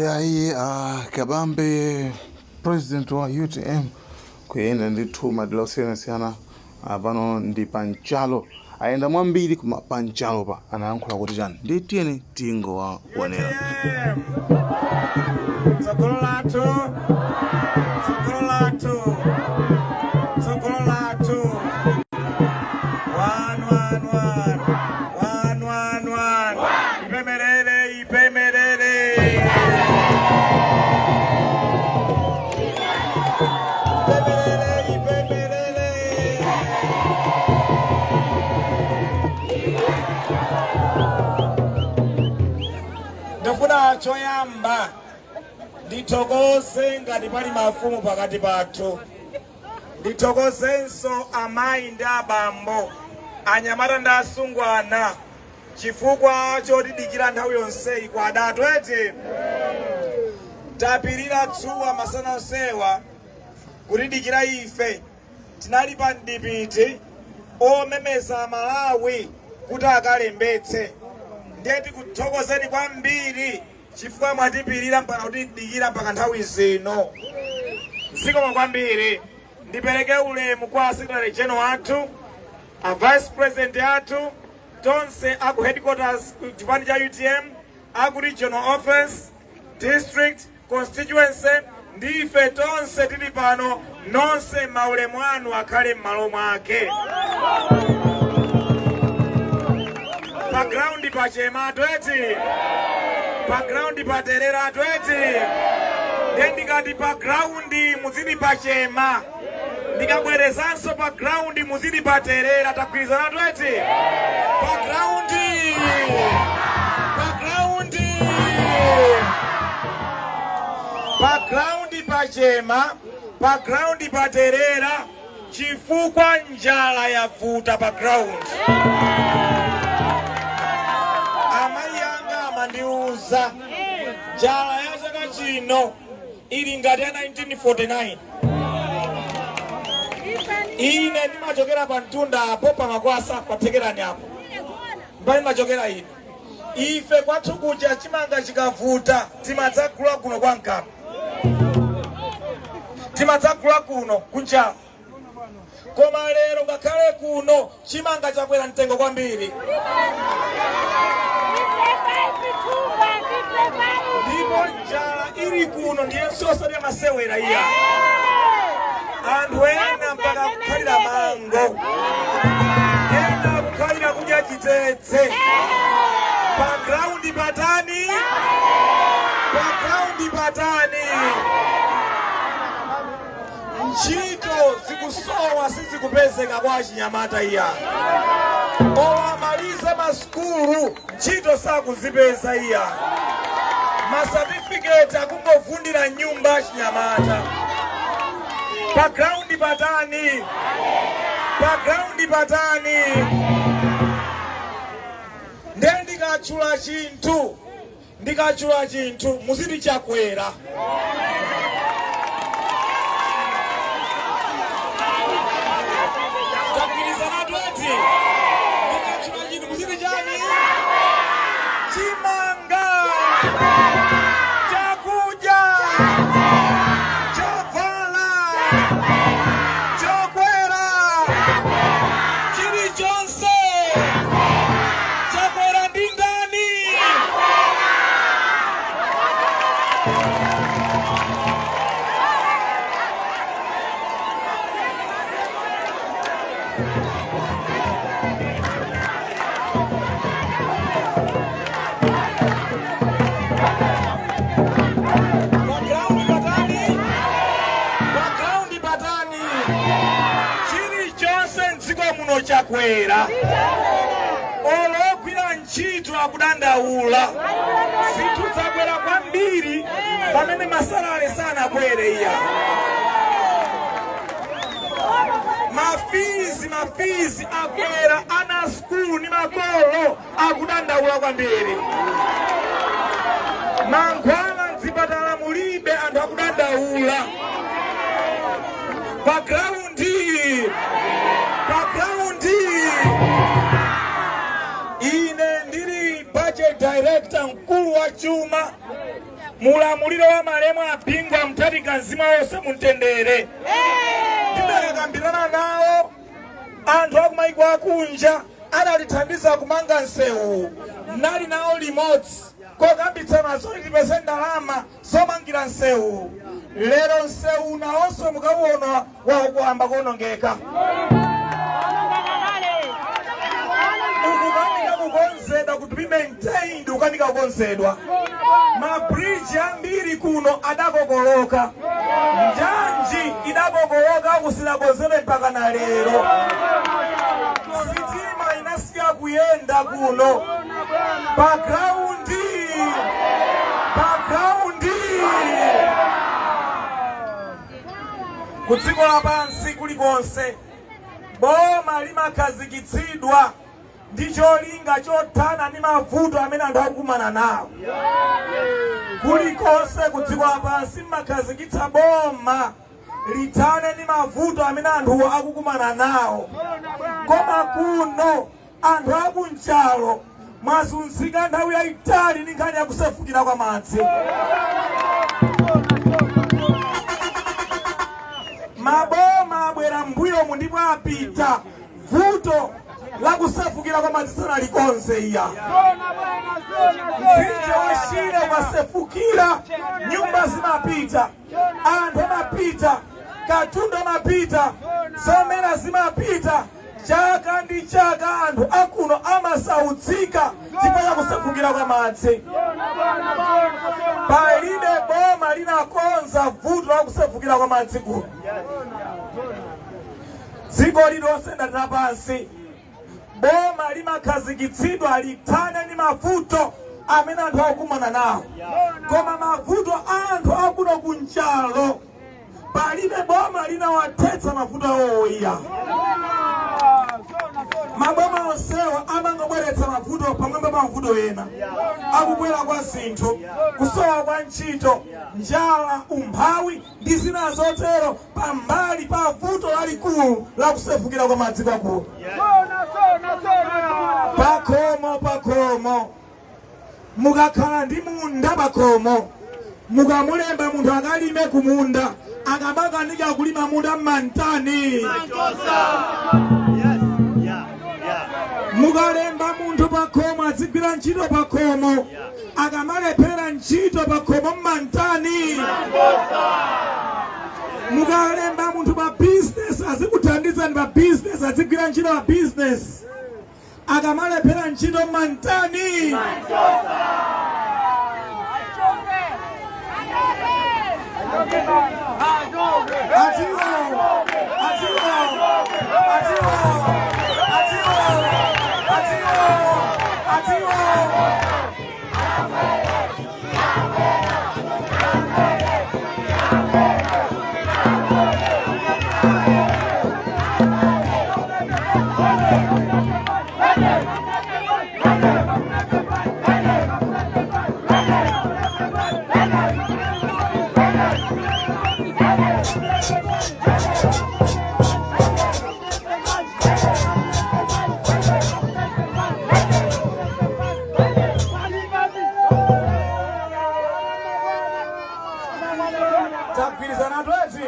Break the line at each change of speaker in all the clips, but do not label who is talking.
Ayi, Kabambe, president wa UTM, kuyenda ndithu madera osiyanasiyana. Pano ndi pa Nchalo, ayenda mwambiri, koma pa Nchalo pa anayankhula kuti chani? Ndi tiyeni tingowaonera.
UTM! Tsogolo lathu, tsogolo lathu, tsogolo lathu. One, one, one, one, one, one. Ipemerere, ipemerere. Ipemerere, ipemerere. Ndifuna choyamba ndithokoze ngati pali mafumu pakati pathu. Ndithokozenso amayi ndi abambo, anyamata ndi asungwana, chifukwa chotidikira nthawi yonseyi. Kwa adatu eti, tapirira dzuwa masana onsewa kutidikira ife. Tinali pa mdipiti omemeza Malawi kuti akalembetse, ndiye tikuthokozeni kwambiri chifukwa mwatipirira mpaka kutidikira mpaka nthawi zino. Zikomo kwambiri. Ndipereke ulemu kwa Secretary General athu, a Vice President athu, tonse aku headquarters ku chipani cha UTM, aku regional office, district, constituency, ndife tonse tili pano. Nonse maulemu anu akhale m'malo mwake. Pa ground pachema eti, pa ground paterera eti. Ndiye ndikati pa ground muzidi pachema, ndikabwerezanso pa ground muzidi paterera. Tagwirizana eti? Pa ground, pa ground, pa ground pachema, pa ground paterera, chifukwa njala yavuta pa ground. Amayi anga amandiuza njala ya chaka chino ili ngati ya 1949. Ine ndimachokera pa mtunda apo, pa Makwasa, pathekerani apo mbali ndimachokera ine. Ife kwathu kuja chimanga chikavuta timadzagula kuno kwa Mkapa, timadzagula kuno kunja. Koma lero ngakhale kuno chimanga chakwera mtengo kwambiri, ndipo njala ili kuno ndiyenso osati masewera iya. Anthu ena mpaka kukhalira mango, ena kukhalira kudya chitedze. Pa ground patani? Pa ground patani? Ntchito zikusowa, sizikupezeka kwa achinyamata iya. Owamaliza masukulu ntchito sakuzipeza iya. Masatifiketi akungovundira nyumba achinyamata. Pa ground patani? Pa ground patani? Ndiye ndikatchula chinthu, ndikatchula chinthu muziti chakwera. Tagwirizana eti? Ndikatchula chinthu muziti chani? Chimanga, chakudya, chovala chakwera, chilichonse chakwera. Ndi ndani? Pa ground patani? Pa ground patani? Chilichonse mdziko muno chakwera. Ologwira ntchito akudandaula, zinthu zakwera kwambiri pamene ma salary sanakwere iya. Ma fees, ma fees akwera, ana sukulu ndi makolo akudandaula kwambiri. Mankhwala mzipatala mulibe, anthu akudandaula. Pa ground, pa ground. Ine ndili budget director, mkulu wa chuma. Mulamuliro wa malemu a Bingu wa Mutharika, mzimu wonse mumtendere, tidakakambirana nawo anthu akumaiko akunja adatithandiza kumanga msewu. Nali nawo limodzi kokambitsana zoti tipeze ndalama zomangira msewu. Lero msewu nawonso mukauona wakuyamba kuonongeka, ukukanika kukonzedwa, kuti be maintained, ukanika kukonzedwa. Mabridge ambiri kuno adakokoloka, njanji idakokoloka, kusilakonzedwe mpaka na lero. Sitima inasiya kuyenda kuno pa ground, pa ground. Ku dziko lapansi kulikonse boma limakhazikitsidwa ndi cholinga chothana ndi mavuto amene anthu akukumana nawo. Kulikonse ku dziko lapansi mmakhazikitsa boma lithane ndi mavuto amene anthuwo akukumana nawo. Koma kuno anthu akunchalo mwazunzika nthawi yayitali ndi nkhani yakusefukira kwa madzi. Maboma abwera mbuyomu ndipo apita, vuto lakusefukira kwa madzi sanalikonze iya. Mtsinje wa Shire ukasefukira, nyumba zimapita, anthu amapita, katundu amapita, zomera zimapita. Chaka ndi chaka anthu akuno amasautsika chifukwa cha kusefukira kwa madzi. Palibe boma linakonza vuto la kusefukira kwa madzi kuno. Dziko lililonse ndati lapansi boma limakhazikitsidwa lithane ndi mavuto amene anthu akukumana nawo. Koma mavuto a anthu akuno kunchalo, palibe boma linawathetsa mavuto awowo iya. Maboma onsewa amangobweretsa mavuto pamwamba pa mavuto ena, akukwera kwa zinthu, kusowa kwa ntchito, njala, umphawi ndi zina zotero, pambali pa vuto lalikulu la kusefukira kwa madzi kwakuno. Pakhomo, pakhomo mukakhala ndi munda, pakhomo mukamulemba munthu akalime kumunda, akamakanika kulima munda mmantani? Mukalemba munthu pakhomo adzigwira ntchito pakhomo, akamalephera ntchito pakhomo mmantani? Mukalemba munthu pa business azikuthandizani pa business, adzigwira ntchito pa business, akamalephera ntchito mmantani? Atiwo, atiwo, atiwo, atiwo, atiwo, atiwo. Tagwirizana tweti?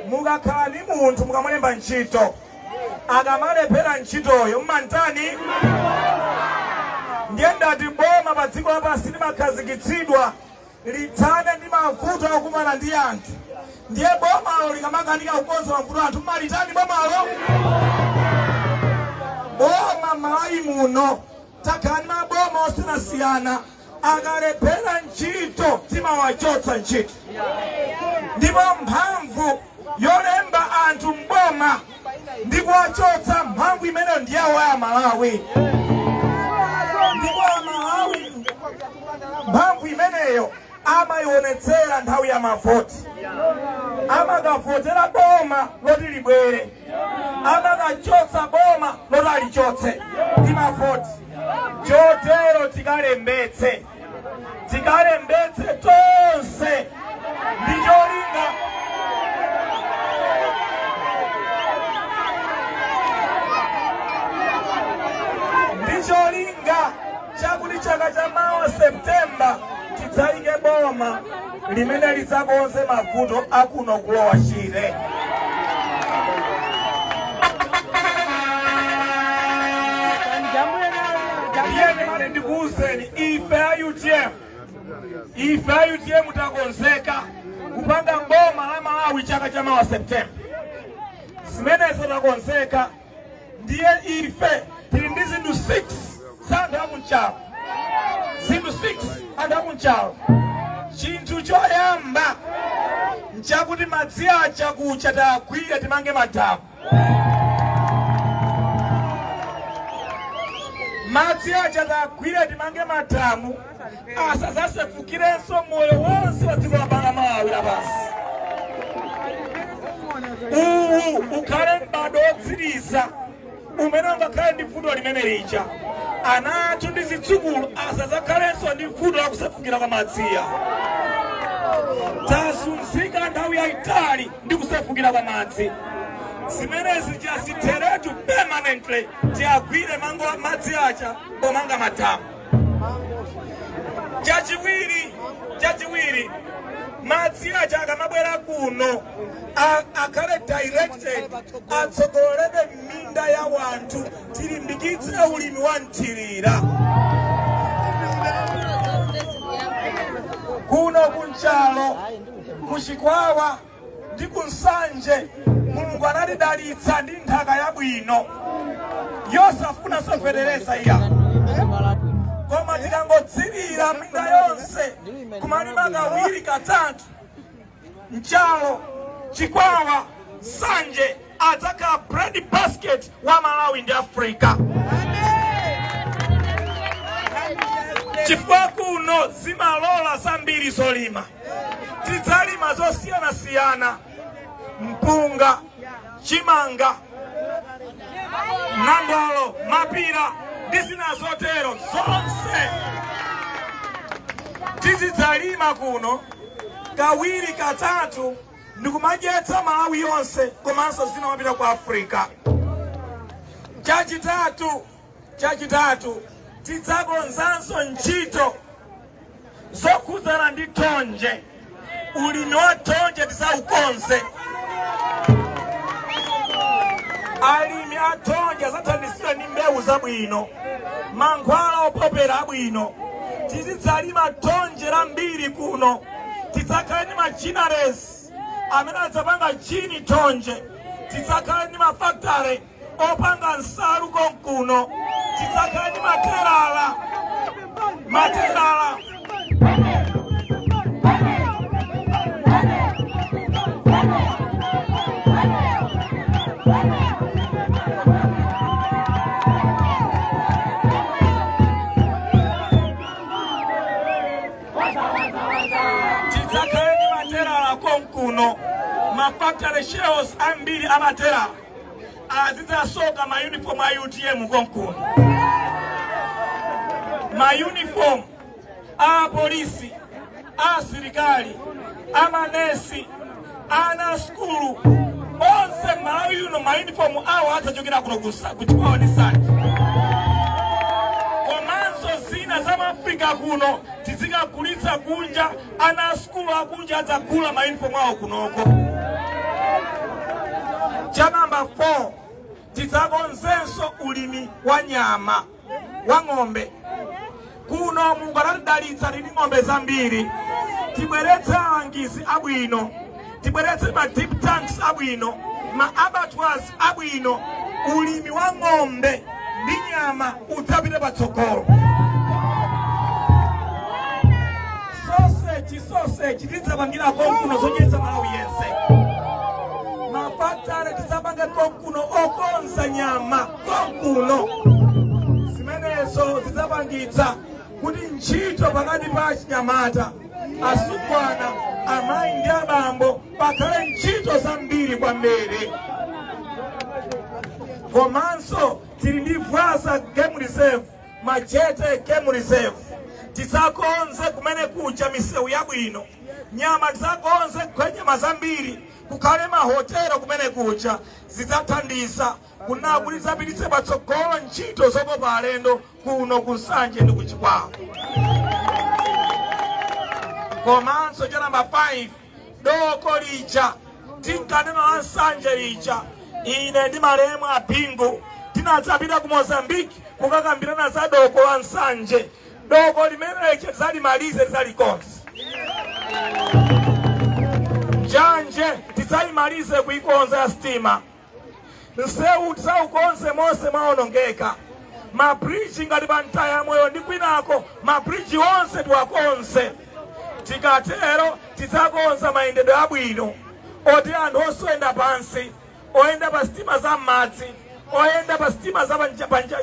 Mukakhala ndi munthu, mukamulemba ntchito, akamalephera ntchitoyo mmantani? Ndiye ndati boma pa dziko lapansi limakhazikitsidwa lithane ndi mavuto akumana ndi anthu. Ndiye bomalo likamakanika kukonza mavuto anthu, mmalitani bomalo? Boma Malawi muno takhala ndi maboma osiyanasiyana, akalephera ntchito timawachotsa ntchito. Ndipo mphamvu yolemba anthu mboma ndi kuwachotsa, mphamvu imeneyo ndi yawo ya Malawi. Ndipo Amalawi mphamvu imeneyo amayionetsera nthawi ya mavoti. Amakavotera boma loti libwere, amakachotsa boma loti alichotse ndi mavoti. Chotero tikalembetse, tikalembetse tonse ndi cholinga chakuti chaka cha mawa September tidzayike boma. boma limene lidzakonze mavuto akuno ku Lower Shire. Ndiye ndimati ndikuwuzeni ife a UTM, ife a UTM takonzeka kupanga boma la Malawi chaka cha mawa September. Zimenezo takonzeka. Ndiye ife tili ndi zinthu 6 za anthu aku Nchalo, zinthu 6 anthu aku Nchalo. Chinthu choyamba nchakuti madzi aja kucha tagwira timange madamu. Madzi aja tagwira timange madamu asazasefukirenso moyo wonse wa dziko la Malawi lapansi. Uwu ukhale m'bado wotsiriza umene ungakhale ndi vuto limene lija. Ana athu ndi zidzukulu asazakhalenso ndi vuto la kusefukira kwa madziya. Tazunzika nthawi yayitali ndi kusefukira kwa madzi. Zimenezi tizitheretu permanently, tiagwire mango madzi aja pomanga madamu. Chachiwiri, madzi aja akamabwera kuno akhale directed, atsogoleredwe m'minda ya wanthu, tilimbikitse ulimi wa mthirira kuno kunchalo, kuchikwawa ndi kunsanje. Mulungu anatidalitsa ndi nthaka yabwino yosafuna fetereza iya, koma tikangotsirira minda yonse kumalima kawiri katatu, Nchalo, Chikwawa, Sanje adzakhala bread basket wa Malawi ndi Africa, chifukwa kuno zimalola zambiri zolima. Tidzalima zosiyanasiyana, mpunga, chimanga, nandolo, mapira ndi zina zotero. Zonse tizidzalima kuno kawiri katatu ndikumadyetsa Malawi yonse, komanso zina mapita ku Africa. Chachitatu, tidzakonzanso ntchito zokhudzana ndi thonje. Ulimi wa thonje tidzaukonze. Alimi a thonje adzathandizidwa ndi mbewu zabwino, mankhwala opopera abwino. Tizidzalima thonje lambiri kuno. Tidzakhala ndi ma ginneries amene adzapanga gin thonje. Tidzakhala ndi mafactory opanga nsalu konkuno. Tidzakhala ndi materala. Tidzakhala ndi materala konkuno, mafactory shells ambiri amaterala. Azidzasoka ma uniform a UTM konkuno, ma uniform a polisi, a asilikali, amanesi, ana skulu onse Malawi uno, ma uniform awo adzachokera kuno kuchikwawa ndi Nsanje. Komanso zina za maafrika kuno tizikagulitsa kunja. Ana a skulu akunja adzagula ma uniform awo kunoko. Cha namba 4, tidzakonzenso ulimi wa nyama wa ng'ombe kuno. Mulungu anatidalitsa, tili ng'ombe zambiri. Tibweretse alangizi abwino, tibweretse ma dip tanks abwino, ma abattoirs abwino. Ulimi wa ng'ombe ndi nyama udzapite patsogolo. Sausage tidzapangira konkuno zodyetsa Malawi yense. Mafactory tidzapanga konkuno okonza nyama konkuno. Zimenezo zidzapangitsa kuti ntchito pakati pa achinyamata, asungwana, amayi ndi abambo pakhale ntchito zambiri kwambiri. Komanso tili ndi Vwaza Game Reserve, Majete Game Reserve. Tidzakonze kumene kuja misewu yabwino, nyama tidzakonze kukhale nyama zambiri, kukhale mahotelo kumene kuja. Zidzathandiza kuna kuti tidzapititse patsogolo ntchito zokopa alendo kuno ku Nsanje ndi kuchikwawa. Komanso cha namba 5, doko lija tinkanena la Nsanje lija, ine ndi malemu a Bingu tinadzapita ku Mozambique kukakambirana za doko la Nsanje. Doko limene lija tidzalimalize, tidzalikonze. Njanje tidzayimalize kuikonza ya sitima. Msewu tidzaukonze monse mwaonongeka. Mabriji ngati pa Mtayamoyo ndi kwinako, mabriji onse tiwakonze. Tikatero tidzakonza mayendedwe abwino oti anthu osayenda pansi, oyenda pa sitima za m'madzi, oyenda pa sitima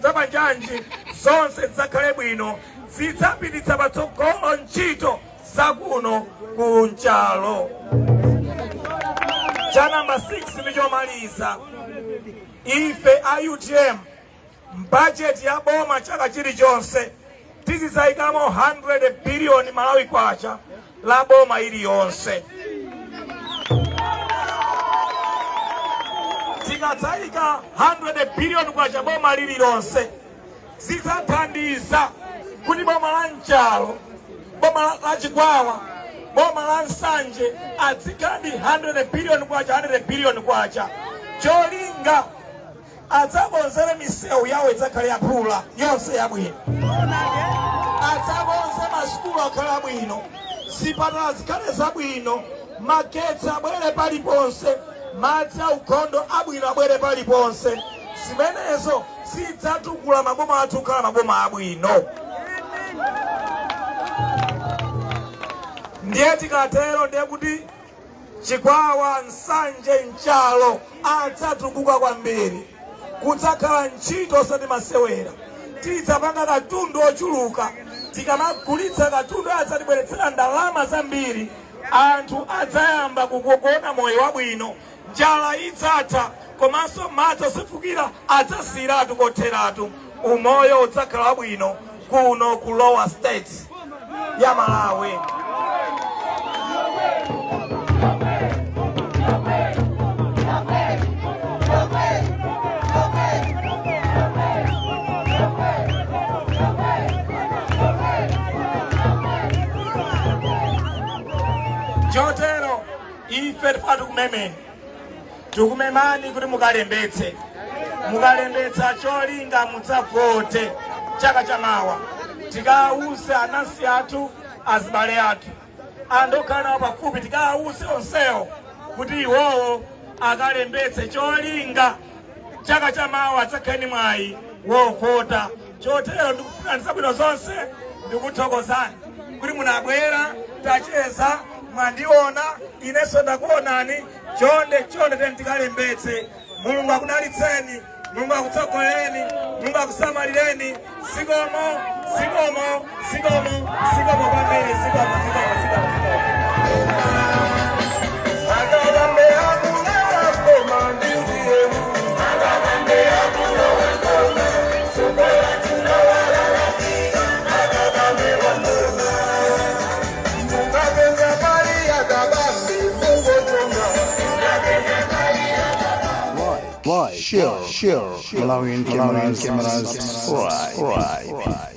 za panjanji, zonse zidzakhale bwino, zidzapititsa patsogolo ntchito zakuno ku Nchalo. Cha namba 6 ndi chomaliza, ife a UTM mbajeti ya boma chaka chilichonse tizidzayikamo 100 biliyoni Malawi kwacha la boma iliyonse. Tikadzayika 100 biliyoni kwacha boma lililonse, zidzathandiza kuti boma la Nchalo, boma la Chikwawa, boma la Nsanje adzikhala ndi 100 biliyoni kwacha, 100 biliyoni kwacha, cholinga adzakonzere misewu yawo idzakhale yaphula yonse yabwino, adzakonze masukulu akhale abwino, zipatala zikhale zabwino, magetsi abwere paliponse, madzi aukhondo abwino abwere paliponse. Zimenezo zidzatukula maboma athu kukhala maboma abwino. Ndiye tikatero ndiye kuti Chikwawa, Nsanje, Nchalo adzatukuka kwambiri, kudzakhala ntchito osati masewera. Tidzapanga katundu ochuluka, tikamagulitsa katundu adzatibweretsera ndalama zambiri, anthu adzayamba kukuona moyo wabwino, njala idzatha, komanso madzi osefukira adzasiyiratu kotheratu. Umoyo udzakhala wabwino kuno ku Lower States ya Malawi. Chotero ife tifuna tikumemeni, tikumemani kuti mukalembetse. Mukalembetsa cholinga mudzavote chaka chamawa. Tikawuze anansi athu, azibale athu, anthu okhala nawo pafupi, tikawuze onsewo kuti iwowo akalembetse cholinga chaka chamawa adzakhale ndi mwayi wovota. Chotero ndikufunirani zabwino zonse, ndikuthokozani kuti munabwera, tacheza, mwandiona, inenso ndakuonani. Chonde chonde tiyeni tikalembetse. Mulungu akudalitseni, Mulungu akutsogolereni, Mulungu akusamalireni. Zikomo, zikomo, zikomo, zikomo kwambiri, zikomo, zikomo, zikomo, zikomo.
Akabambe akulowa koma ndi UTM. Akabambe akulowa koma, sokola tulowa lalafika. Akabambe wamboma. Mukapeza pali akabambe mungochonga. Mukapeza pali
Like, share, Malawian cameras, subscribe.